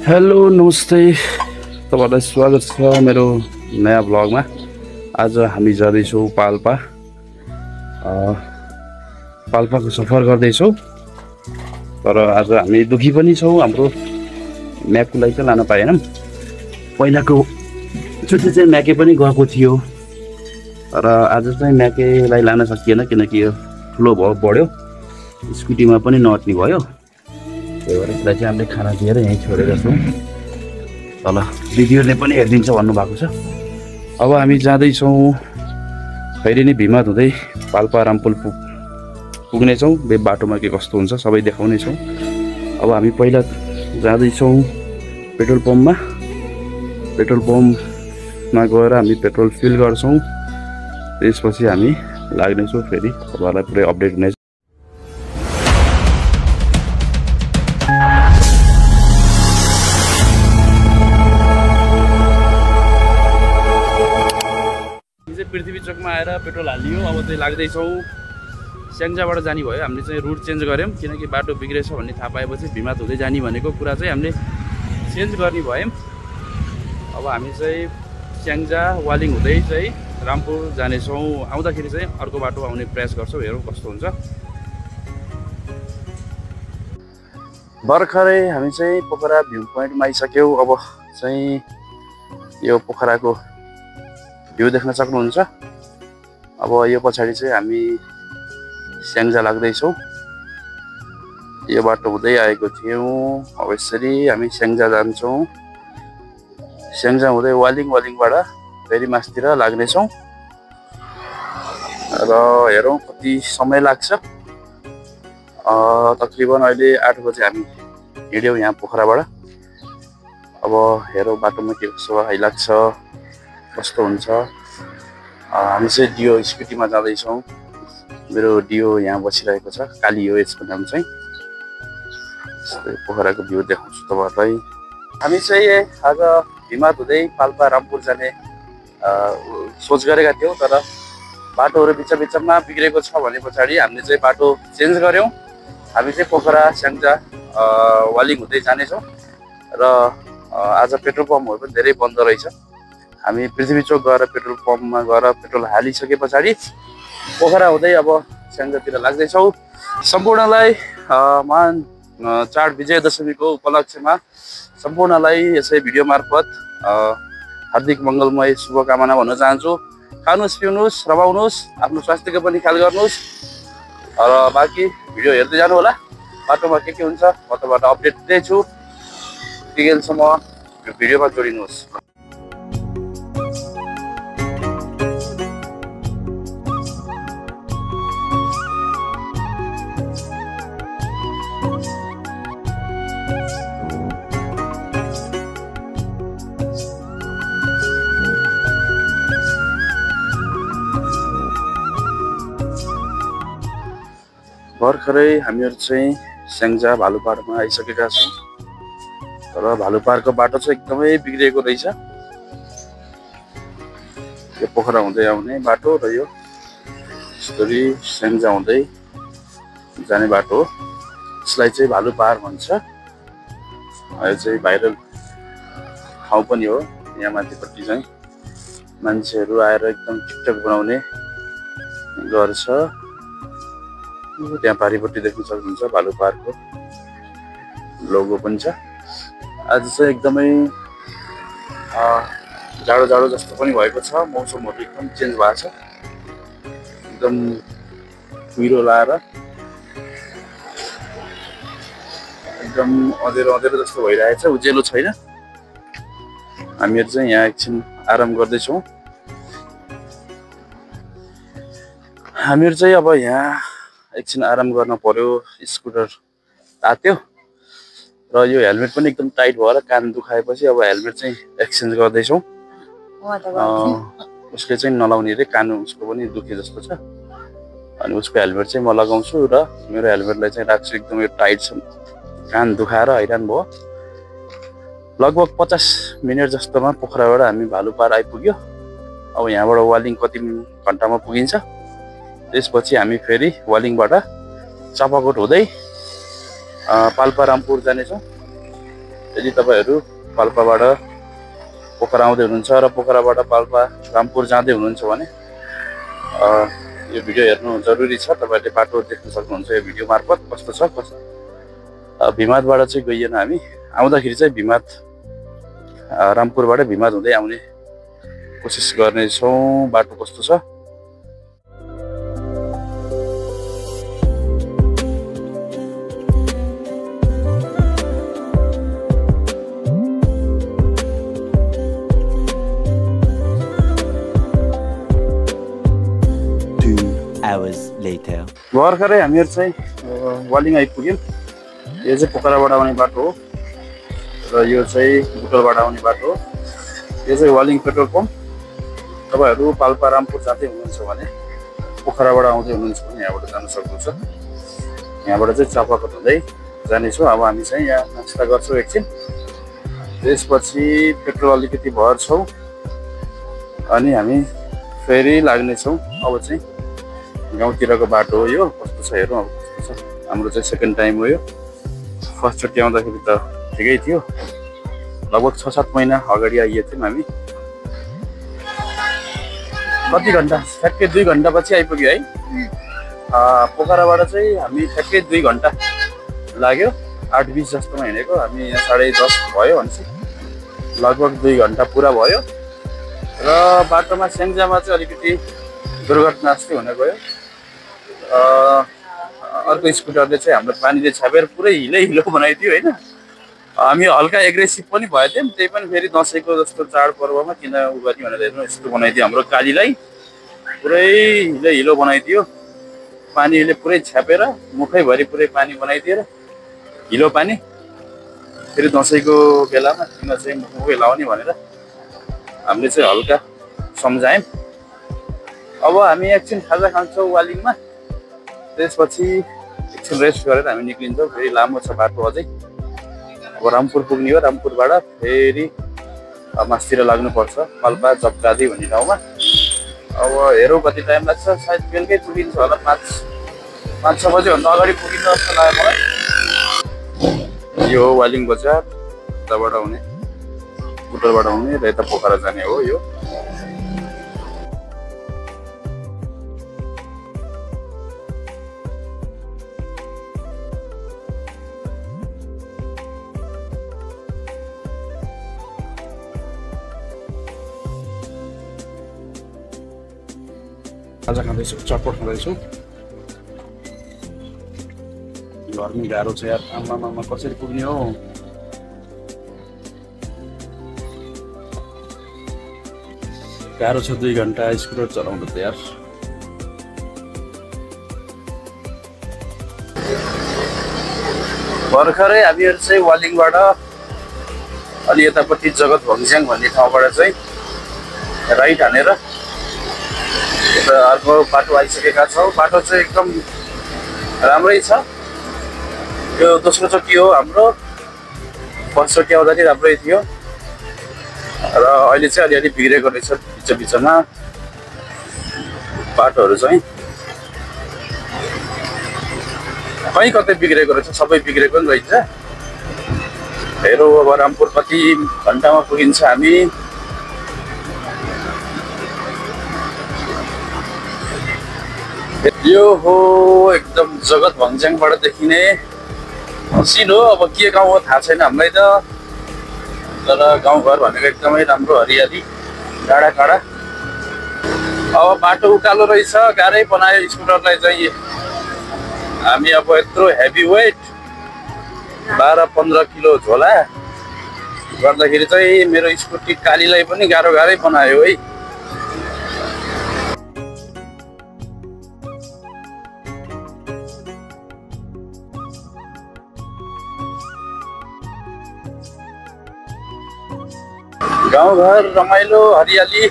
Hello नमस्ते तपाईहरुलाई स्वागत छ मेरो नयाँ ब्लगमा। आज हामी जाँदैछौँ पाल्पा। पाल्पाको सफर गर्दैछौँ, तर आज हामी दुखी पनि छौँ। हाम्रो म्याकुलाई चाहिँ लान पाएनौँ। पहिलाको चोटि चाहिँ म्याके पनि गएको थियो, तर आज चाहिँ म्याकेलाई लान सकिएन किनकि यो ठुलो बढ्यो, स्कुटीमा पनि नअट्ने भयो। त्यही भएर यसलाई चाहिँ हामीले खाना दिएर यहीँ छोडेर छौँ। तल दिदीहरूले पनि हेरिदिन्छ भन्नुभएको छ। अब हामी जाँदैछौँ, फेरि नै भिमाद हुँदै पाल्पा रामपुल पुग्नेछौँ। बाटोमा के कस्तो हुन्छ सबै देखाउनेछौँ। अब हामी पहिला जाँदैछौँ पेट्रोल पम्पमा। पेट्रोल पम्पमा गएर हामी पेट्रोल फिल गर्छौँ, त्यसपछि हामी लाग्नेछौँ। फेरि तपाईँहरूलाई पुरै अपडेट हुनेछ। पृथ्वी चोकमा आएर पेट्रोल हालियो। अब चाहिँ लाग्दैछौँ स्याङ्जाबाट जाने भयो। हामीले चाहिँ रुट चेन्ज गऱ्यौँ किनकि बाटो बिग्रेछ भन्ने थाहा पाएपछि भिमाद हुँदै जाने भनेको कुरा चाहिँ हामीले चेन्ज गर्ने भयौँ। अब हामी चाहिँ स्याङ्जा वालिङ हुँदै चाहिँ रामपुर जानेछौँ। आउँदाखेरि चाहिँ अर्को बाटो आउने प्रयास गर्छौँ, हेरौँ कस्तो हुन्छ। भर्खरै हामी चाहिँ पोखरा भ्यू पोइन्टमा आइसक्यौँ। अब चाहिँ यो पोखराको भ्यू देख्न सक्नुहुन्छ। अब यो पछाडि चाहिँ हामी स्याङ्जा लाग्दैछौँ। यो बाटो हुँदै आएको थियौँ। अब यसरी हामी स्याङ्जा जान्छौँ। स्याङ्जा हुँदै वालिङबाट फेरि मासतिर लाग्नेछौँ र हेरौँ कति समय लाग्छ। तकरिबन अहिले 8 बजे हामी हिँड्यौँ यहाँ पोखराबाट। अब हेरौँ बाटोमा के कसो आइलाग्छ, कस्तो हुन्छ। हामी चाहिँ डियो स्कुटीमा जाँदैछौँ। मेरो डियो यहाँ बसिरहेको छ, काली हो यसको नाम चाहिँ। पोखराको भ्यू देखाउँछु तपाईँहरूलाई। हामी चाहिँ आज भिमाद हुँदै पाल्पा रामपुर जाने सोच गरेका थियौँ, तर बाटोहरू बिचमा बिग्रेको छ भने पछाडि हामीले चाहिँ बाटो चेन्ज गऱ्यौँ। हामी चाहिँ पोखरा स्याङ्जा वालिङ हुँदै जानेछौँ र आज पेट्रोल पम्पहरू पनि धेरै बन्द रहेछ। हामी पृथ्वी चोक गएर पेट्रोल पम्पमा गएर पेट्रोल हालिसके पछाडि पोखरा हुँदै अब स्याङ्जातिर लाग्दैछौँ। सम्पूर्णलाई महान चाड विजयदशमीको उपलक्ष्यमा सम्पूर्णलाई यसै भिडियो मार्फत हार्दिक मङ्गलमय शुभकामना भन्न चाहन्छु। खानुहोस्, पिउनुहोस्, रमाउनुहोस्, आफ्नो स्वास्थ्यको पनि ख्याल गर्नुहोस् र बाँकी भिडियो हेर्दै जानु होला। बाटोमा के हुन्छ म तपाईँबाट अपडेट दिँदैछु। त्यतिखेरसम्म भिडियोमा जोडिनुहोस्। भर्खरै हामीहरू चाहिँ स्याङ्जा भालुपाडमा आइसकेका छौँ, तर भालुपाडको बाटो चाहिँ एकदमै बिग्रिएको रहेछ। यो पोखरा हुँदै आउने बाटो र यो यसरी स्याङ्जा हुँदै जाने बाटो हो। यसलाई चाहिँ भालुपाड भन्छ। यो चाहिँ भाइरल ठाउँ पनि हो। यहाँ माथिपट्टि चाहिँ मान्छेहरू आएर एकदम टिकटक बनाउने गर्छ। त्यहाँ पारिपट्टि देख्न सक्नुहुन्छ भालुपाडको लोगो पनि छ। आज चाहिँ एकदमै जाडो जस्तो पनि भएको छ। मौसमहरू एकदम चेन्ज भएको छ, एकदम कुहिरो लाएर एकदम अँधेरो जस्तो भइरहेछ, उज्यालो छैन। हामीहरू चाहिँ यहाँ एकछिन आराम गर्दैछौँ। हामीहरू चाहिँ अब यहाँ एकछिन आराम गर्न पर्यो। स्कुटर तात्यो र यो हेलमेट पनि एकदम टाइट भएर कान दुखाएपछि अब हेलमेट चाहिँ एक्सचेन्ज गर्दैछौँ। उसले चाहिँ नलाउने रे, कान उसको पनि दुखे जस्तो छ। अनि उसको हेलमेट चाहिँ म लगाउँछु र मेरो हेलमेटलाई चाहिँ राख्छु। एकदम यो टाइट छ, कान दुखाएर हैरान भयो। लगभग 50 मिनट जस्तोमा पोखराबाट हामी भालुपाड आइपुग्यो। अब यहाँबाट वालिङ कति घन्टामा पुगिन्छ। त्यसपछि हामी फेरि वालिङबाट चापाकोट हुँदै पाल्पा रामपुर जानेछौँ। यदि तपाईहरु पाल्पाबाट पोखरा आउँदै हुनुहुन्छ र पोखराबाट पाल्पा रामपुर जाँदै हुनुहुन्छ भने यो भिडियो हेर्नु जरुरी छ। तपाईहरुले बाटो देख्न सक्नुहुन्छ यो भिडियो मार्फत कस्तो छ कस्तो। भिमादबाट चाहिँ गइएन, हामी आउँदाखेरि चाहिँ भिमाद रामपुरबाट भिमाद हुँदै आउने कोसिस गर्ने छौं। बाटो कस्तो छ 2 hours later. भर्खरै हामीहरु चाहिँ वालिङ आइपुग्यौं। यो चाहिँ पोखराबाट आउने बाटो हो र यो चाहिँ बुटलबाट आउने बाटो हो। यो चाहिँ वालिङ पेट्रोल पम्प। तपाईहरु पाल्पा रामपुर जाँदै हुनुहुन्छ भने पोखराबाट आउँदै हुनुहुन्छ भने यहाँबाट जान सक्नुहुन्छ। यहाँबाट चाहिँ चापाकट हुँदै जानेछौँ। अब हामी चाहिँ यहाँ नास्ता गर्छौँ एकछिन, त्यसपछि पेट्रोल अलिकति भर्छौँ अनि हामी फेरि लाग्नेछौँ। अब चाहिँ गाउँतिरको बाटो हो यो, कस्तो छ हेरौँ अब कस्तो छ। हाम्रो चाहिँ सेकेन्ड टाइम हो यो। फर्स्ट चोटि आउँदाखेरि त ठिकै थियो, लगभग 6-7 महिना अगाडि आइएको थियौँ हामी। कति घन्टा ठ्याक्कै 2 घन्टा पछि आइपुग्यो है। पोखराबाट चाहिँ हामी ठ्याक्कै 2 घन्टा लाग्यो। 8:20 जस्तोमा हिँडेको हामी, यहाँ 10:30 भयो भनेपछि लगभग 2 घन्टा पुरा भयो। र बाटोमा स्याङ्जामा चाहिँ अलिकति दुर्घटना जस्तै हुन गयो। अर्को स्कुटरले चाहिँ हाम्रो पानीले छापेर पुरै हिलो बनाइदियो होइन। हामी हल्का एग्रेसिभ पनि भयो थियौँ, त्यही पनि फेरि दसैँको जस्तो चाडपर्वमा किन उ गर्ने भनेर हेर्नु यस्तो बनाइदियो। हाम्रो कालीलाई पुरै हिलो बनाइदियो, पानीले पुरै छ्यापेर मुखैभरि पुरै पानी बनाइदिएर हिलो पानी। फेरि दसैँको बेलामा किन चाहिँ मुखै लाउने भनेर हामीले चाहिँ हल्का सम्झायौँ। अब हामी एकछिन खाजा खान्छौँ वालिङमा, त्यसपछि एकछिन रेस्ट गरेर हामी निक्लिन्छौँ। फेरि लामो छ बाटो अझै। अब रामपुर पुग्ने हो, रामपुरबाट फेरि मासतिर लाग्नुपर्छ पाल्पा जपगादी भन्ने ठाउँमा। अब हेरौँ कति टाइम लाग्छ, सायद बेलुकै पुगिन्छ होला। 5-6 बजेभन्दा अगाडि पुगिन्छ जस्तो लाग्यो मलाई। यो हो वालिङ बजार, यताबाट आउने बुटलबाट आउने र यता पोखरा जाने हो यो। खाजा खाँदैछु, चटपट खाँदैछु। घरमै गाह्रो छ यार, आमामा कसरी पुग्ने हो। गाह्रो छ 2 घन्टा स्कुटर चलाउनु त यार। भर्खरै हामीहरू चाहिँ वालिङबाट अनि यतापट्टि जगत भङ्स्याङ भन्ने ठाउँबाट चाहिँ राइट हानेर अर्को बाटो आइसकेका छौँ। बाटो चाहिँ एकदम राम्रै छ। यो दोस्रो चोटि हो हाम्रो, फर्स्ट चोटि आउँदा नि राम्रै थियो र अहिले चाहिँ अलिअलि बिग्रेको रहेछ बिचमा बाटोहरू चाहिँ। कहीँ कतै बिग्रेको रहेछ, सबै बिग्रेको नि रहेछ। हेरौँ अब रामपुर कति घन्टामा पुगिन्छ हामी। यो हो एकदम जगत भङ्स्याङबाट देखिने सिन हो। अब के गाउँ हो थाहा छैन हामीलाई त, तर गाउँघर भनेको एकदमै राम्रो हरियाली, डाँडा काँडा। अब बाटो उकालो रहेछ, गाह्रै बनायो स्कुटरलाई चाहिँ। हामी अब यत्रो हेभी वेट 12-15 किलो झोला गर्दाखेरि चाहिँ मेरो स्कुटी कालीलाई पनि गाह्रै बनायो है। गाउँघर रमाइलो हरियाली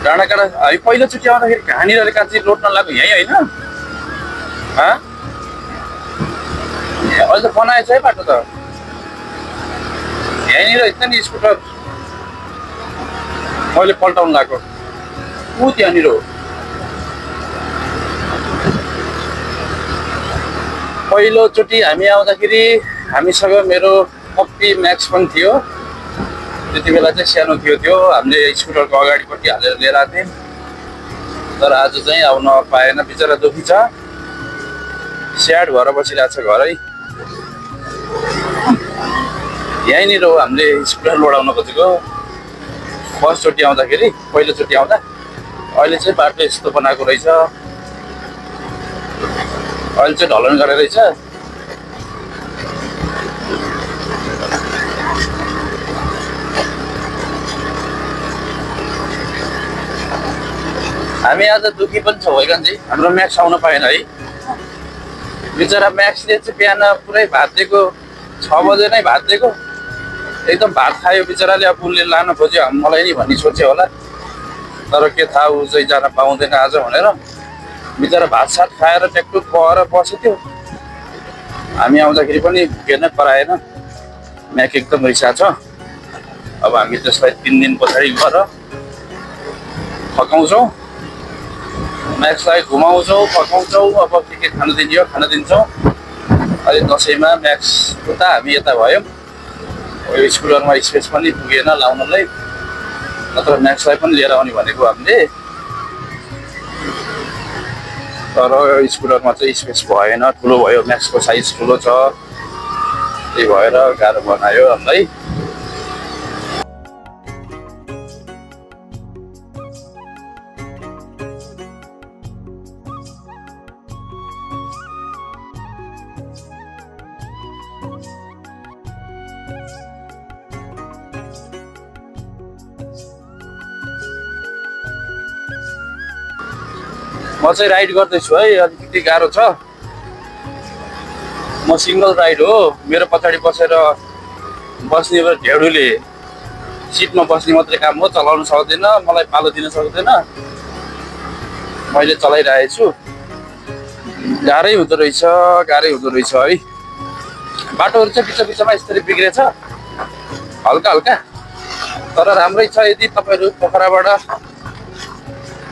डाँडाकाँडा। हामी पहिलोचोटि आउँदाखेरि कहाँनिर काँची लोट्न लाग्यो यहीँ होइन? अहिले त बनाएछ है बाटो त। यहीँनिर हिँड्छ नि स्कुटर, मैले पल्टाउनु लाग्यो ऊ त्यहाँनिर हो। पहिलोचोटि हामी आउँदाखेरि हामीसँग मेरो पप्पी म्याक्स पनि थियो। त्यति बेला चाहिँ सानो थियो त्यो, हामीले स्कुटरको अगाडिपट्टि हालेर लिएर आएको थियौँ। तर आज चाहिँ आउन पाएन, बिचरा दुखी छ, स्याड भएर बसिरहेको छ घरै। यहीँनिर हो हामीले स्कुटर लोडाउन खोजेको। फर्स्टचोटि आउँदाखेरि, पहिलोचोटि आउँदा। अहिले चाहिँ बाटो यस्तो बनाएको रहेछ, अहिले चाहिँ ढलन गरेर रहेछ। हामी आज दुखी पनि छौँ है कान्छी, हाम्रो म्याक्स आउन पाएन है। बिचरा म्याक्सले चाहिँ बिहान पुरै भात दिएको, 6 बजे नै भात दिएको, एकदम भात खायो बिचराले। अब उसले लान खोज्यो मलाई नि भन्ने सोच्यो होला, तर के थाहा ऊ चाहिँ जान पाउँदैन आज भनेर बिचरा भात सात खाएर ट्याकटुक पएर बसेको थियो। हामी आउँदाखेरि पनि भुकेन, कराएन, म्याक एकदम रिसा छ। अब हामी त्यसलाई 3 दिन पछाडि गएर फकाउँछौँ, म्याक्सलाई घुमाउँछौँ, फकाउँछौँ। अब के खान दिन्छ खान दिन्छौँ। अहिले दसैँमा म्याक्स उता हामी यता भयौँ, यो स्कुटरमा स्पेस पनि पुगेन लाउनलाई, नत्र म्याक्सलाई पनि लिएर आउने भनेको हामीले। तर स्कुटरमा चाहिँ स्पेस भएन, ठुलो भयो, म्याक्सको साइज ठुलो छ, त्यही भएर गाह्रो बनायो हामीलाई। म चाहिँ राइड गर्दैछु है, अलिकति गाह्रो छ। म सिङ्गल राइड हो, मेरो पछाडि बसेर बस्ने ढेडुले सिटमा बस्ने मात्रै काम हो, चलाउन सक्दैन, मलाई पालो दिन सक्दैन। मैले चलाइरहेको छु, गाह्रै हुँदो रहेछ है। बाटोहरू चाहिँ बिच बिचमा यसरी बिग्रेछ हल्का हल्का, तर राम्रै छ। यदि तपाईँहरू पोखराबाट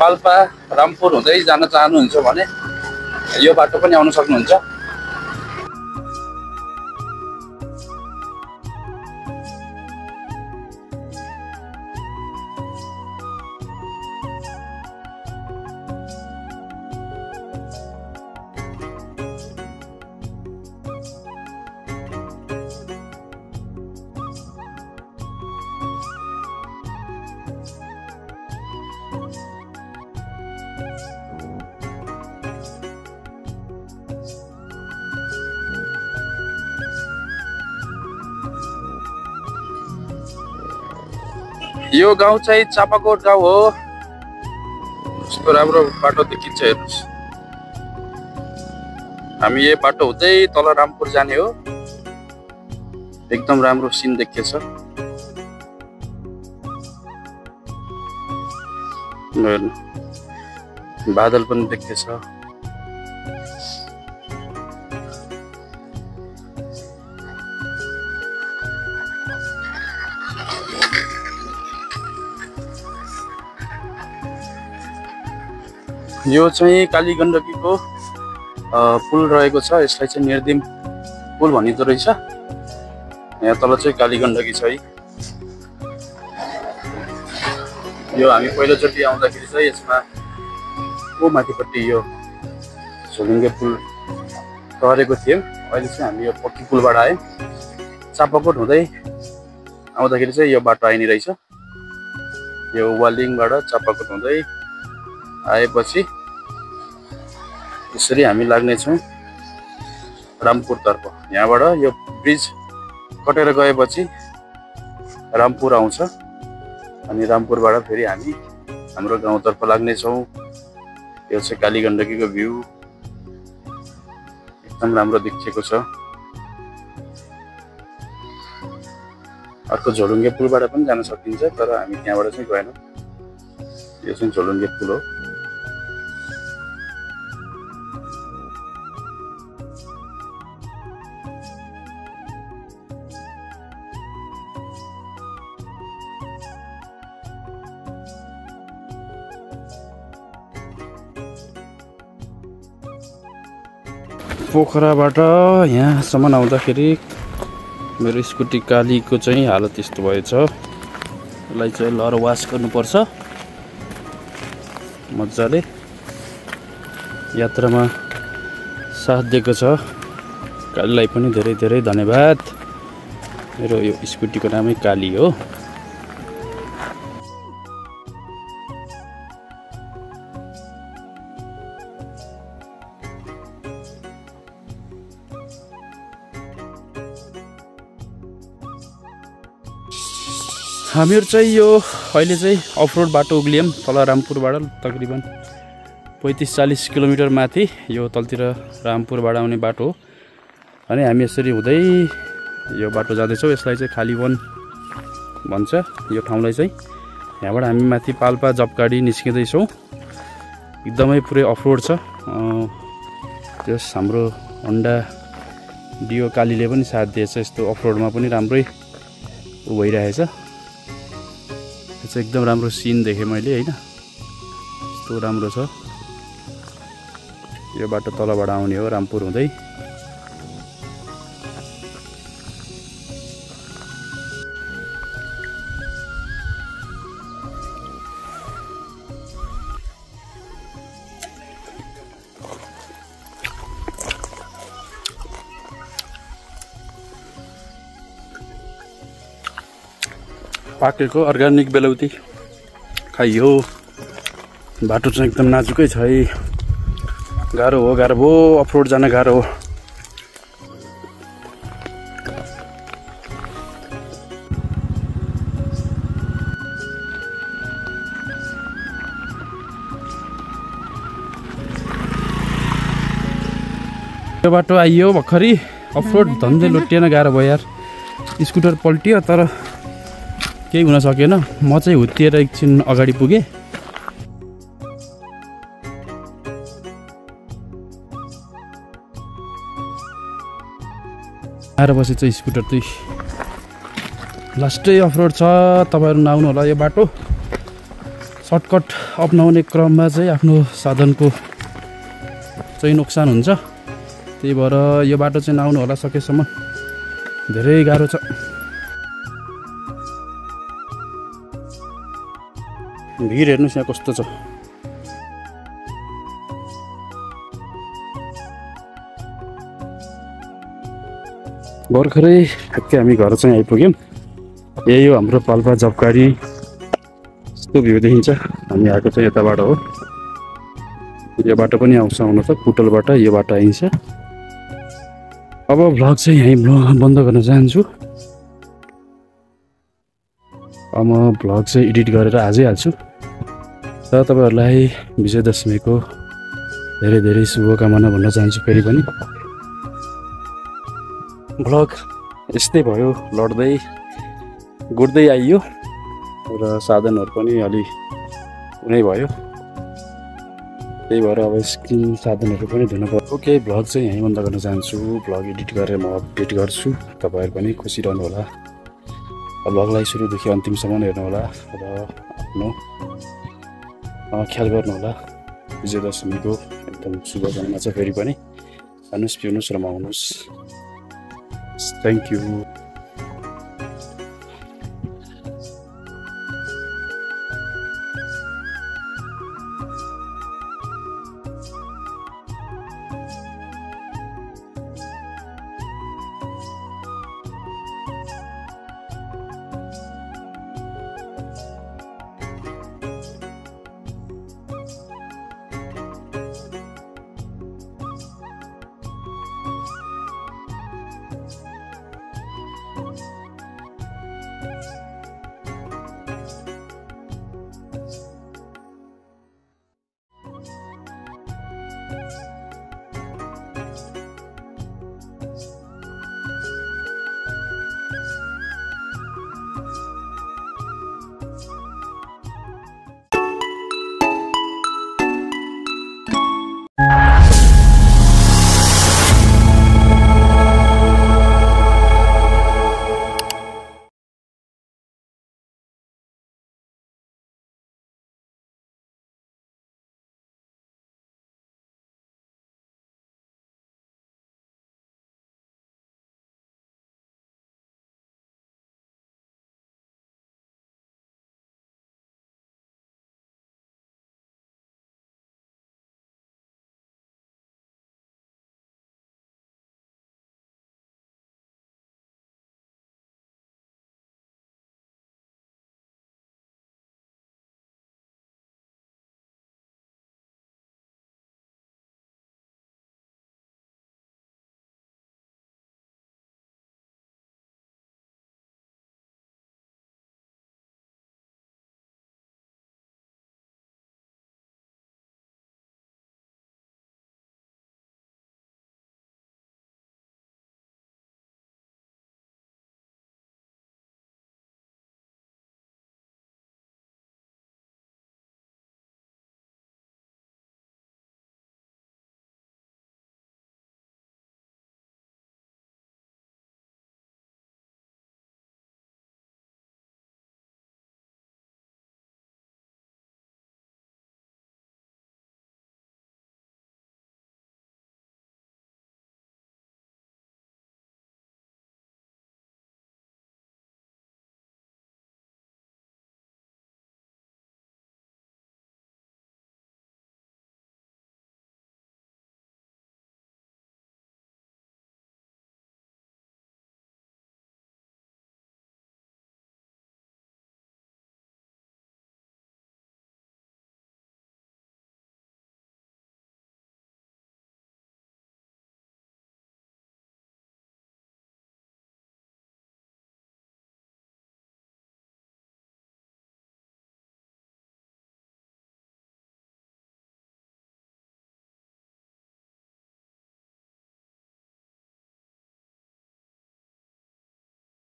पाल्पा रामपुर हुँदै जान चाहनुहुन्छ भने यो बाटो पनि आउन सक्नुहुन्छ। यो गाउँ चाहिँ चापाकोट गाउँ हो। यस्तो राम्रो बाटो देखिन्छ हेर्नुहोस्। हामी यो बाटो हुँदै तल रामपुर जाने हो। एकदम राम्रो सिन देखिएछ। बादल पनि देखिएछ। यो चाहिँ काली गण्डकीको पुल रहेको छ। यसलाई चाहिँ निर्दिम पुल भनिँदो रहेछ। यहाँ तल चाहिँ काली गण्डकी छ है। यो हामी पहिलोचोटि आउँदाखेरि चाहिँ यसमा माथिपट्टि यो झोलुङ्गे पुल तरेको थियौँ। अहिले चाहिँ हामी यो पक्की पुलबाट आयौँ। चापाकोट हुँदै आउँदाखेरि चाहिँ यो बाटो आइने रहेछ। यो वालिङबाट चापाकोट हुँदै आएपछि यसरी हामी लाग्नेछौँ रामपुरतर्फ। यहाँबाट यो ब्रिज कटेर गएपछि रामपुर आउँछ अनि रामपुरबाट फेरि हामी हाम्रो गाउँतर्फ लाग्नेछौँ। यो चाहिँ काली गण्डकीको भ्यू एकदम राम्रो देखिएको छ। अर्को झोलुङ्गे पुलबाट पनि जान सकिन्छ, तर हामी त्यहाँबाट चाहिँ गएनौँ। यो चाहिँ झोलुङ्गे पुल हो। पोखराबाट यहाँसम्म आउँदाखेरि मेरो स्कुटी कालीको चाहिँ हालत यस्तो भएछ। यसलाई चाहिँ लर वास गर्नुपर्छ मजाले। यात्रामा साथ दिएको छ कालीलाई पनि धेरै धेरै धन्यवाद। मेरो यो स्कुटीको नामै काली हो। हामीहरु चाहिँ यो अहिले चाहिँ अफरोड बाटो उक्लियौं तल रामपुरबाट तकरिबन 35-40 किलोमिटर माथि। यो तलतिर रामपुरबाट आउने बाटो हो अनि हामी यसरी हुँदै यो बाटो जाँदैछौँ। यसलाई चाहिँ खाली वन भन्छ यो ठाउँलाई चाहिँ। यहाँबाट हामी माथि पाल्पा जपगाडी निस्किँदैछौँ। एकदमै पुरै अफरोड छ। त्यस हाम्रो होन्डा डियो कालीले पनि साथ दिएछ। यस्तो अफरोडमा पनि राम्रै भइरहेछ। यो चाहिँ एकदम राम्रो सिन देखेँ मैले हैन। यस्तो राम्रो छ। यो बाटो तलबाट आउने हो रामपुर हुँदै। पाकेको अर्ग्यानिक बेलौती खाइयो। बाटो चाहिँ एकदम नाजुकै छ है। गाह्रो हो अफरोड जान गाह्रो हो। यो बाटो आइयो भर्खरै अफरोड धन्दै लुटिएन गाह्रो भयो यार। स्कुटर पल्टियो तर केही हुन सकेन। म चाहिँ हुत्तिएर एकछिन अगाडि पुगेँ। आएर बसे चाहिँ स्कुटर चाहिँ लास्टै अफरोड छ। तपाईहरु नआउनु होला यो बाटो। सर्टकट अपनाउने क्रममा चाहिँ आफ्नो साधनको चाहिँ नोक्सान हुन्छ। त्यही भएर यो बाटो चाहिँ नआउनु होला सकेसम्म। धेरै गाह्रो छ। भिड हेर्नुस् यहाँ कस्तो छ। भर्खरै ठ्याक्कै हामी घर चाहिँ आइपुग्यौँ। यही हो हाम्रो पाल्पा जपगाडी। यस्तो भ्यू देखिन्छ। हामी आएको चाहिँ यताबाट हो। यो बाटो पनि आउँछ हुन त पुटलबाट यो बाटो आइन्छ। अब भ्लग चाहिँ यहीँ बन्द गर्न चाहन्छु। अब म भ्लग चाहिँ एडिट गरेर आजै हाल्छु। र तपाईहरुलाई विजयदशमीको धेरै धेरै शुभकामना भन्न चाहन्छु। फेरि पनि भ्लग यस्तै भयो। लड्दै गुड्दै आइयो र साधनहरु पनि अलि कुनै भयो। त्यही भएर अब स्क्रिन साधनहरु पनि धुनु पर्यो। ओके भ्लग चाहिँ यहीँ बन्द गर्न चाहन्छु। भ्लग एडिट गरेर म अपडेट गर्छु। तपाईहरु पनि खुसी रहनु होला। भ्लगलाई सुरुदेखि अन्तिमसम्म हेर्नु होला र आफ्नो ख्याल गर्नु होला। विजयदशमीको एकदम शुभकामना छ। फेरि पनि खानुस् पिउनुस् रमाउनुस्। Thank you.